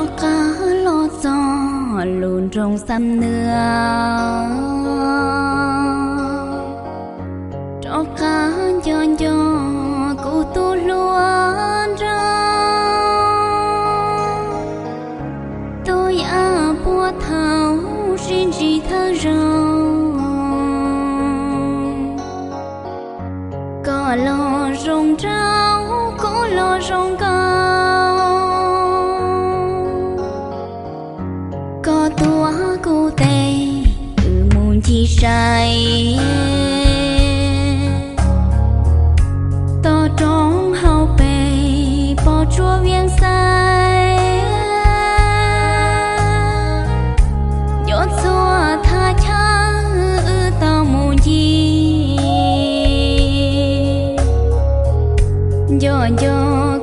Rov qab los txog lub nroog Xam Nwa, rov qab nco nco kuv tus hluas nraug, tus yam puag thaum sib ntsib thawj zaug. Koj los zoo nraug, kuv los zoo nkauj, koj tuav kuv tes, wb mus ncig saib toj roob hauv pes pos tsuas Vias Xais. Nco txhua thaj chaw wb tau mus ncig, nco nco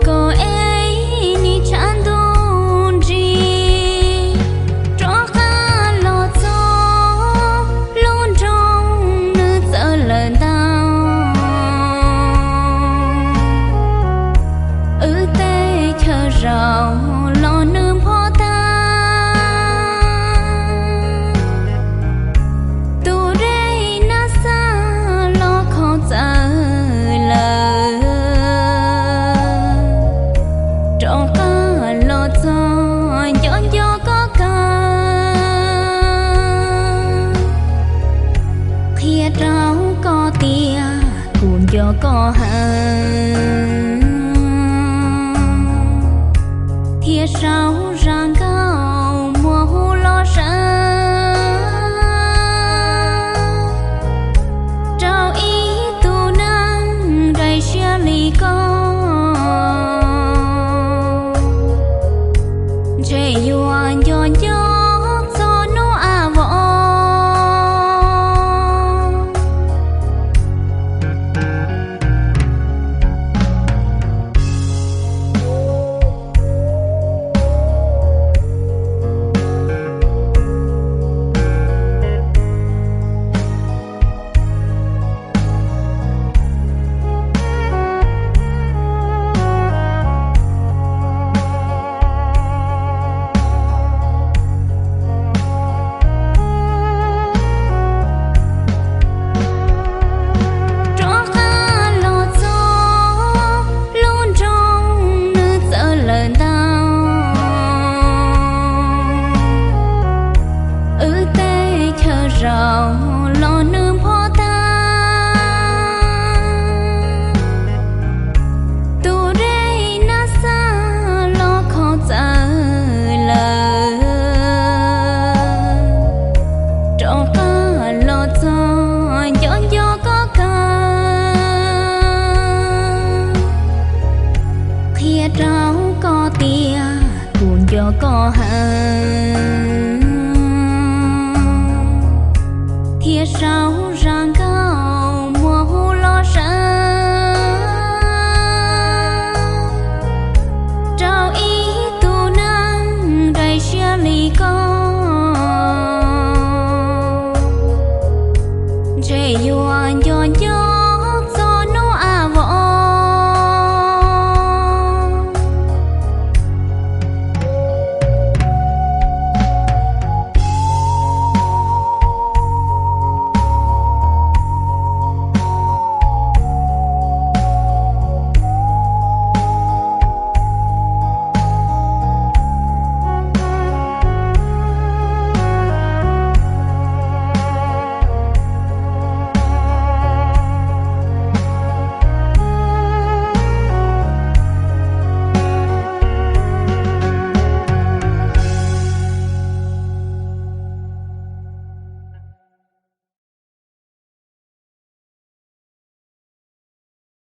koj es nim tshav ntuj nrig, rov qab los txog lub nroog nws txawv lawm ntau. Wb tej chaw zaum los nws npho tag, tus dej nab xaj los kho txawv lawm, rov qab los txog nco nco koj kawg. Qhia rau koj tias kuv nco koj heev, thiaj sau zaj nkauj muaj hu los sawv rau ib tug neeg nqaim siab li koj, ntshe yuav nco nco txog hnub a vos. Rov qab los txog lub nroog nws txawv lawm ntau, wb tej chaw zaum los nws npho tag, tus dej nab xaj los kho txawv lawm, rov qab los txog nco nco koj kawg. Qhia rau koj tias kuv nco koj heev,